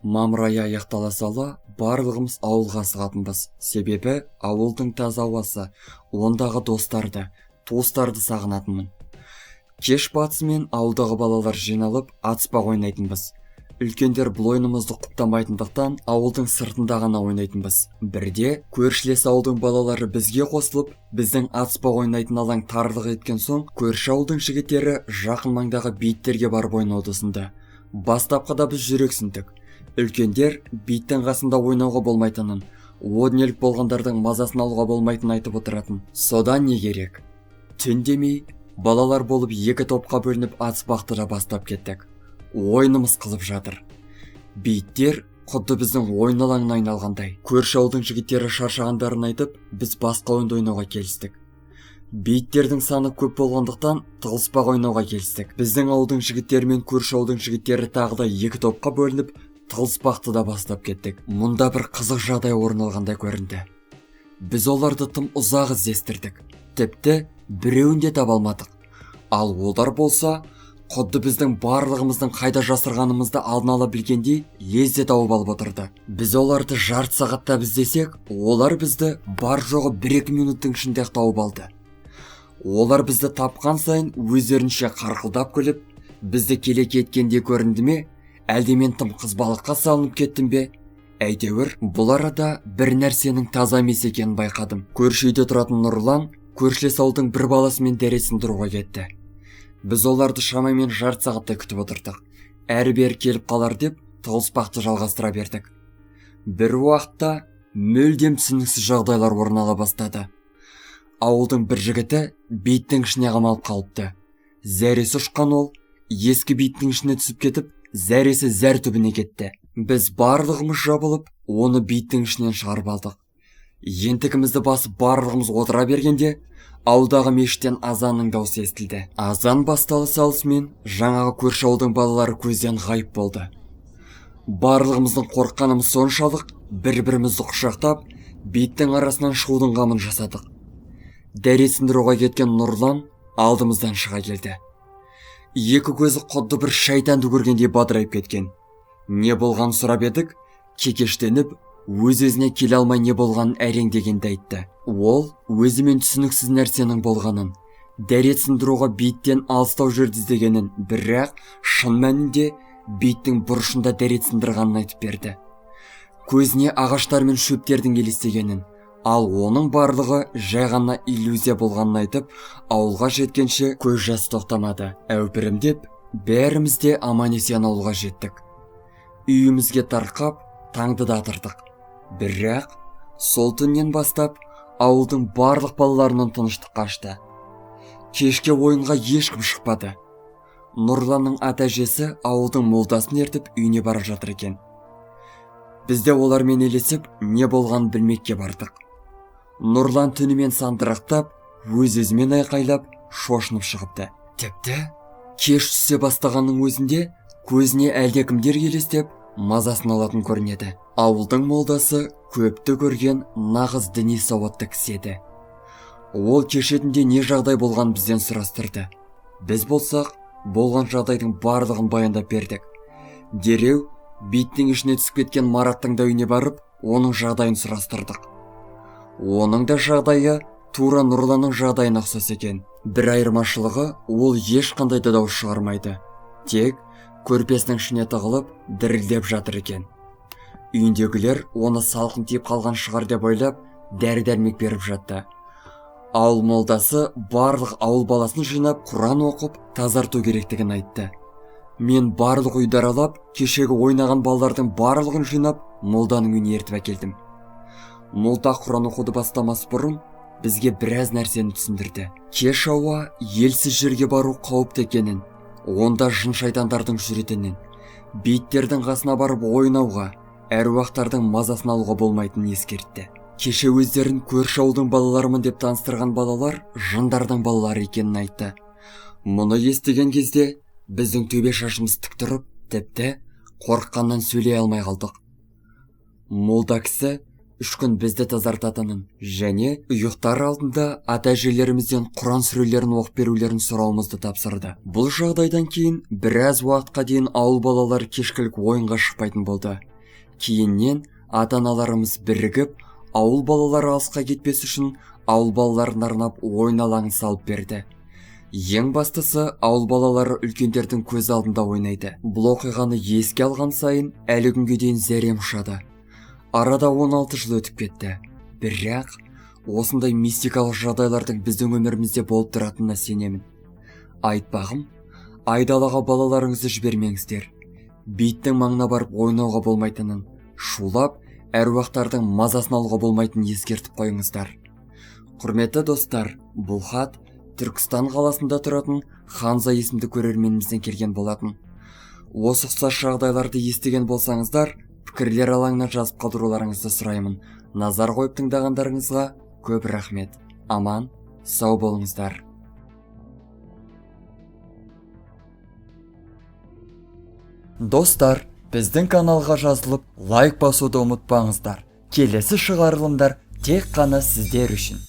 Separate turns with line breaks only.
Мамыр айы аяқтала сала барлығымыз ауылға асығатынбыз. Себебі ауылдың таза ауасы, ондағы достарды, туыстарды сағынатынмын. Кеш батысымен ауылдағы балалар жиналып атыспақ ойнайтынбыз. Үлкендер бұл ойынымызды құптамайтындықтан ауылдың сыртында ғана ойнайтынбыз. Бірде көршілес ауылдың балалары бізге қосылып, біздің атыспақ ойнайтын алаң тарлық еткен соң, көрші ауылдың жігіттері жақын маңдағы бейіттерге барып ойнауды ұсынды. Бастапқыда біз жүрексіндік. Үлкендер бейіттің қасында ойнауға болмайтынын, о дүниелік болғандардың мазасын алуға болмайтынын айтып отыратын. Содан не керек? Түн демей, балалар болып екі топқа бөлініп атыспақты да бастап кеттік. Ойынымыз қызып жатыр. Бейіттер құдды біздің ойын алаңына айналғандай. Көрші ауылдың жігіттері шаршағандарын айтып, біз басқа ойынды ойнауға келістік. Бейіттердің саны көп болғандықтан тығылыспақ ойнауға келістік. Біздің ауылдың жігіттері мен көрші ауылдың жігіттері тағы да екі топқа бөлініп, тығылыспақты да бастап кеттік. Мұнда бір қызық жағдай орын алғандай көрінді. Біз оларды тым ұзақ іздестірдік. Тіпті біреуін де таба алмадық. Ал олар болса, құдды біздің барлығымыздың қайда жасырғанымызды алдын ала білгендей лезде тауып алып отырды. Біз оларды жарты сағаттап іздесек, олар бізді бар жоғы 1-2 минуттың ішінде тауып алды. Олар бізді тапқан сайын өздерінше қарқылдап күліп, бізді келеке еткендей көрінді ме, әлде мен тым қызбалыққа салынып кеттім бе? Әйтеуір, бұл арада бір нәрсенің таза емес екенін байқадым. Көрші үйде тұратын Нұрлан көршілес ауылдың бір баласымен дәрет сындыруға кетті. Біз оларды шамамен жарты сағаттай күтіп отырдық. Әрі-бері келіп қалар деп тығылыспақты жалғастыра бердік. Бір уақытта мүлдем түсініксіз жағдайлар орын ала бастады. Ауылдың бір жігіті бейіттің ішіне қамалып қалыпты. Зәресі ұшқан ол ескі бейіттің ішіне түсіп кетіп, зәресі зәр түбіне кетті. Біз барлығымыз жабылып, оны бейіттің ішінен шығарып алдық. Ентігімізді басып барлығымыз отыра бергенде, ауылдағы мешіттен азанның даусы естілді. Азан бастала салысымен жаңағы көрші ауылдың балалары көзден ғайып болды. Барлығымыздың қорыққанымыз соншалық, бір-бірімізді құшақтап, бейіттің арасынан шығудың қамын жасадық. Дәрет сындыруға кеткен Нұрлан алдымыздан шыға келді. Екі көзі құдды бір шайтанды көргендей бадырайып кеткен. Не болғанын сұрап едік, кекештеніп, өз-өзіне келе алмай не болғанын әрең дегенді айтты. Ол өзімен түсініксіз нәрсенің болғанын, дәрет сындыруға бейіттен алыстау жерді іздегенін, бірақ шын мәнінде бейіттің бұрышында дәрет сындырғанын айтып берді. Көзіне ағаштар мен шөптердің елестегенін, ал оның барлығы жай ғана иллюзия болғанын айтып, ауылға жеткенше көз жасы тоқтамады. Әупірімдеп, бәріміз де аман-есен ауылға жеттік. Үйімізге тарқап, таңды да атырдық. Бірақ сол түннен бастап ауылдың барлық балаларынан тыныштық қашты. Кешке ойынға ешкім шықпады. Нұрланның ата-әжесі ауылдың молдасын ертіп үйіне бара жатыр екен. Біз де олармен елесіп, не болғанын білмекке бардық. Нұрлан түнімен сандырақтап, өз-өзімен айқайлап, шошынып шығыпты. Тіпті кеш түсе бастағанның өзінде көзіне әлдекімдер елестеп, мазасын алатын көрінеді. Ауылдың молдасы көпті көрген нағыз діни сауатты кісі еді. Ол кешетінде не жағдай болғанын бізден сұрастырды. Біз болсақ, болған жағдайдың барлығын баяндап бердік. Дереу бейіттің ішіне түсіп кеткен Мараттың да үйіне барып, оның жағдайын сұрастырдық. Оның да жағдайы тура Нұрланның жағдайына ұқсас екен. Бір айырмашылығы, ол ешқандай да дауыс шығармайды. Тек көрпесінің ішіне тығылып, дірілдеп жатыр екен. Үйіндегілер оны салқын тиіп қалған шығар деп ойлап, дәрі-дәрмек беріп жатты. Ауыл молдасы барлық ауыл баласын жинап, Құран оқып, тазарту керектігін айтты. Мен барлық үйді аралап, кешегі ойнаған балалардың барлығын жинап, молданың үйіне ертіп әкелдім. Молда Құран оқуды бастамас бұрын бізге біраз нәрсені түсіндірді. Кеш ауа елсіз жерге бару қауіпті екенін, онда жын шайтандардың жүретінін, бейіттердің қасына барып ойнауға, әруақтардың мазасын алуға болмайтынын ескертті. Кеше өздерін көрші ауылдың балаларымын деп таныстырған балалар жындардың балалары екенін айтты. Мұны естіген кезде біздің төбе шашымыз тік тұрып, тіпті қорыққаннан сөйлей алмай қалдық. Молда кісі 3 күн бізді тазартатынын және ұйықтар алдында ата-әжелерімізден Құран сүрелерін оқып берулерін сұрауымызды тапсырды. Бұл жағдайдан кейін біраз уақытқа дейін ауыл балалары кешкілік ойынға шықпайтын болды. Кейіннен ата-аналарымыз бірігіп, ауыл балалары алысқа кетпес үшін ауыл балаларына арнап ойын алаңын салып берді. Ең бастысы, ауыл балалары үлкендердің көз алдында ойнайды. Бұл оқиғаны еске алған сайын әлі күнге дейін зәрем ұшады. Арада 16 жыл өтіп кетті. Бірақ осындай мистикалық жағдайлардың біздің өмірімізде болып тұратынына сенемін. Айтпағым, айдалаға балаларыңызды жібермеңіздер. Бейіттің маңына барып ойнауға болмайтынын, шулап, әруақтардың мазасын алуға болмайтынын ескертіп қойыңыздар. Құрметті достар, бұл хат Түркістан қаласында тұратын Ханза есімді көрерменімізден келген болатын. Осы ұқсас жағдайларды естіген болсаңыздар, пікірлер алаңына жазып қалдыруларыңызды сұраймын. Назар қойып тыңдағандарыңызға көп рахмет. Аман, сау болыңыздар. Достар, біздің каналға жазылып, лайк басуды ұмытпаңыздар. Келесі шығарылымдар тек қана сіздер үшін.